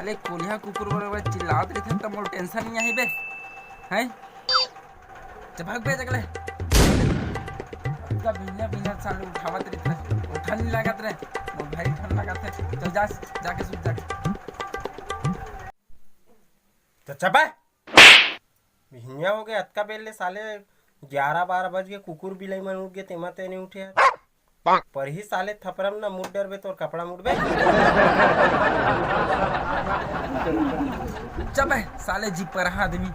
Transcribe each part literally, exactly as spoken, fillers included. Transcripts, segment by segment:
ले कोलिहा कुकुर बरोबर चिल्लात रहिथे त मोर टेंशन नइ आही बे। हैं? चल भाग बे जगले। अतका बिहनिया बिहनिया साले उठावत रहिथे, उठा नइ लागत रे। मोर भारी ठंड लागत हे। चल जा, जाके सुत जा। त चबा। बिहनिया हो गे, अतका बेर ले साले ग्यारह बारह बज गे, कुकुर बिलाई मन उठ गे, तेमा ते नइ उठे। परही साले थपरम ना, मुड़ डरबे तोर कपड़ा मुड़बे। चबे साले जी पर आदमी।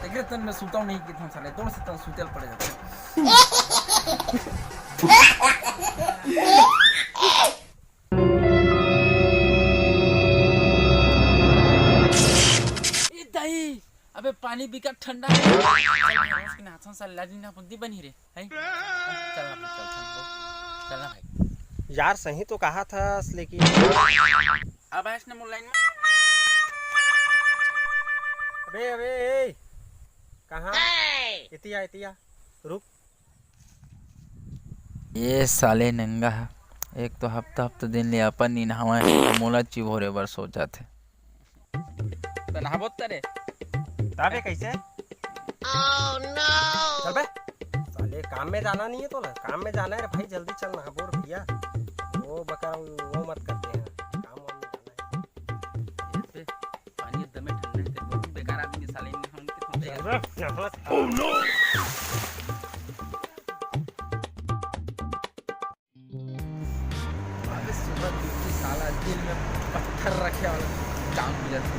तेकरे तन में सुतव नहीं किथन साले, तोर से तन सुतेल पड़ जाथे। ए दाई, अबे पानी बिकट ठंडा हे। चल, भैंस के नाथन सा लाली ना बुद्धि बनी रे, हैं? चल ना भाई, चल, चल, चल। चल ना भाई। यार, सही तो कहा था, लेकिन अब आयस ना मोर लाइन में। अबे, अबे, ए, कहाँ? इतिया, इतिया, रुक। ये साले नंगा ह, एक तो हफ्ता हफ्ता दिन ले अपन नी नहावय, मोला चिभोरे बर सोचत हे। त नहाबो त रे। ताबे कैसे? चल बे। साले काम में जाना नहीं है तोला, काम में जाना है रे भाई, जल्दी चल नहाबो रे भैया। वो बकर वो मत करते हैं, काम वाम में जाना है। ए, पानी एकदम ठंडा है, तेरे को बेकार आदमी साले इन हम के थोड़े। Oh no! अबे सुबह उठी साला दिल में पत्थर रखे वाला काम हो जाता है।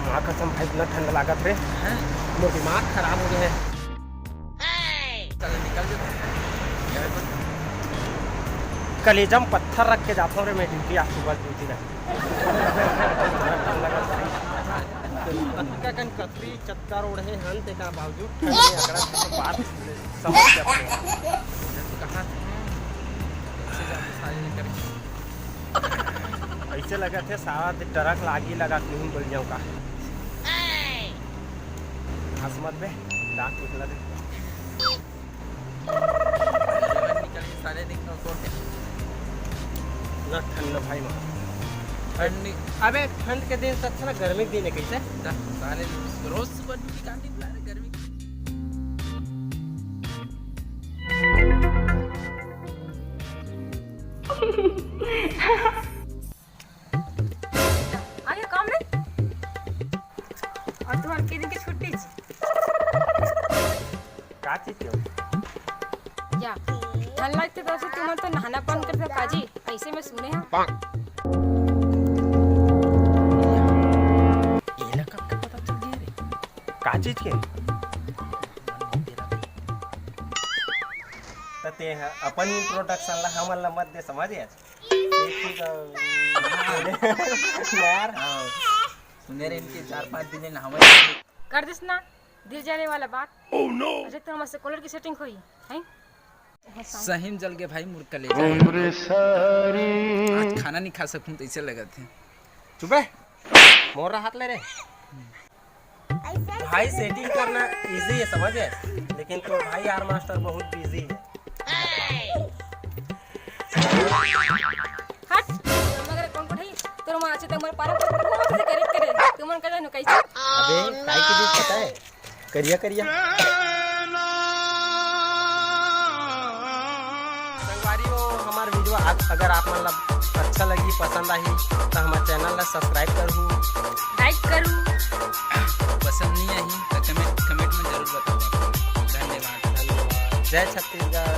माँ कसम भाई, इतना ठंड लागत रे। हैं? मोर दिमाग खराब हो गया है। चल निकल जाते हैं। कलेजा में पत्थर रख के जाता हूँ रे मैं ड्यूटी, आज सुबह ड्यूटी ना। इतना ठंड लागत भाई। अतका कन कतरी चक्कर ओढ़े हन, तेकर बावजूद ठंड में अकड़त हन, तो बात समझ के अपने। कहाँ थे? कैसे जाते सारे करके? ऐसे लगत हे सारा दिन ट्रक लागी लगा के नहीं बोल जाऊँ का। हंस मत बे, दांत निकला दे। निकल के साले देख तो कोट। ना ठंड भाई मार। ठंड नहीं। अबे ठंड के दिन से अच्छा ना गर्मी के दिन है कैसे? दा-, साले रोज सुबह ड्यूटी कांडी बुला रहे गर्मी के। आगे काम नहीं? और तुम्हारे के दिन की छुट्टी? का चीज के? या, ठंड लगथे त तुमन तो नहाना बंद कर दो काजी, ऐसे में सुने हैं। ये ना कब का पता चल गया रे? का चीज के? त ते ह अपन इंट्रोडक्शन ला हमन ला मत दे, समझ यार। यार। हाँ। सुने रे इनके चार पांच दिन ले नहावे। कर दिस ना दिल जाने वाला बात। Oh no! अच्छा तो हमसे कॉलर की सेटिंग होई, हैं? सही में जल गए भाई मोर कलेजा। आज खाना नहीं खा सकूं तो इसे लगत है। चुपे, मोर हाथ ले रे। भाई सेटिंग करना इजी है समझ है, लेकिन तो भाई यार मास्टर बहुत बिजी है। हट, मगर कौन को नहीं, तोर माँ अच्छे तक मर पारा पर को से करे करे, तुमन का जानो कैसे? अबे, काय के बीच पता है? करिया, करिया। संगवारी हो, हमार वीडियो आप, अगर आप मन ला अच्छा लगी, पसंद आही, तो हमार चैनल ला सब्सक्राइब करू। लाइक करू। पसंद नहीं आही, तो कमेंट, कमेंट में जरूर बताओ। धन्यवाद। धन्यवाद। जय छत्तीसगढ़।